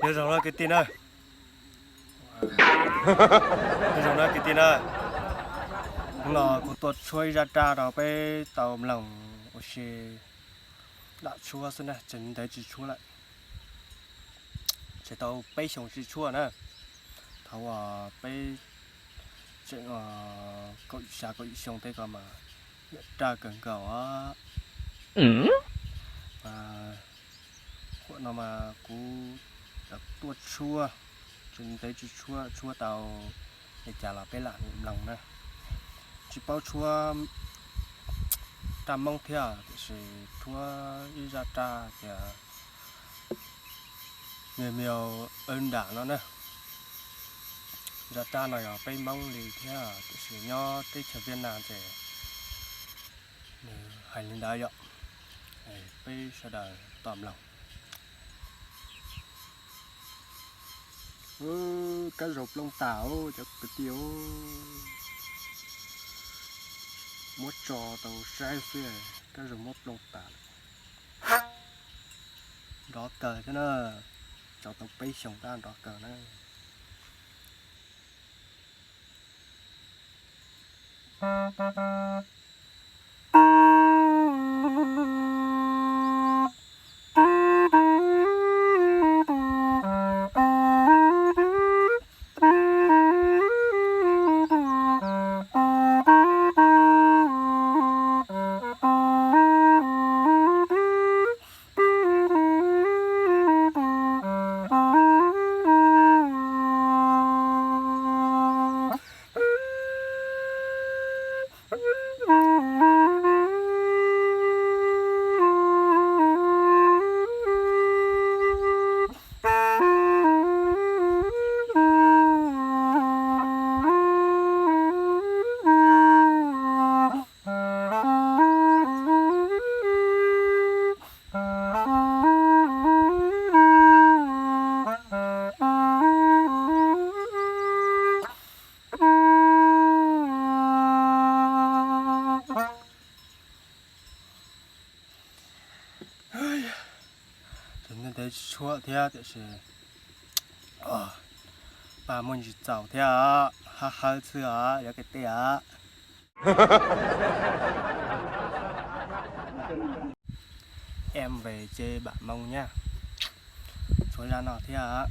Nyob zoo na kwv tij na. Nyob zoo na kwv tij na. Hnub no kuv tuaj tshuab ib zaj raj rau peb tau mloog ua si. Lam tshuab xwb na, tseem ntev tsis tshuab lawm. Tseem tau peb xyoos tsis tshuab na. Thaum uas peb tseem kaum xya kaum yim xyoo tej ko mas raj kawg nkaus os. Mas huam no mas kuv tuaj tshuab, tseem ntev tsis tshuab, tshuab tau li cas los peb lam mloog na. Tsis paub tshuab raj Hmoob thiab tiam sis tshuab ib zaj raj tias Miu Miu Ynda no na. Zaj raj no yog peb Hmoob li thiab tiam sis nyob teb chaws Viaj Nam ces nws hais li ntawd yom. Peb sawv daws tos mloog. Kab zaug plooj tas cov kwv tij, muab tso tau saib xwb, kab zaug muab plooj tas. Nrov kawg thiab na, tso tau peb xyoos tab nrov kawg na. Tseem ntev tsis tshuab thiab tiam sis paj muaj ntsis txaus thiab, hab hawb xwb os cov kwv tij os. Em về trên bản mông nhá. Tshuab zaj no thiab.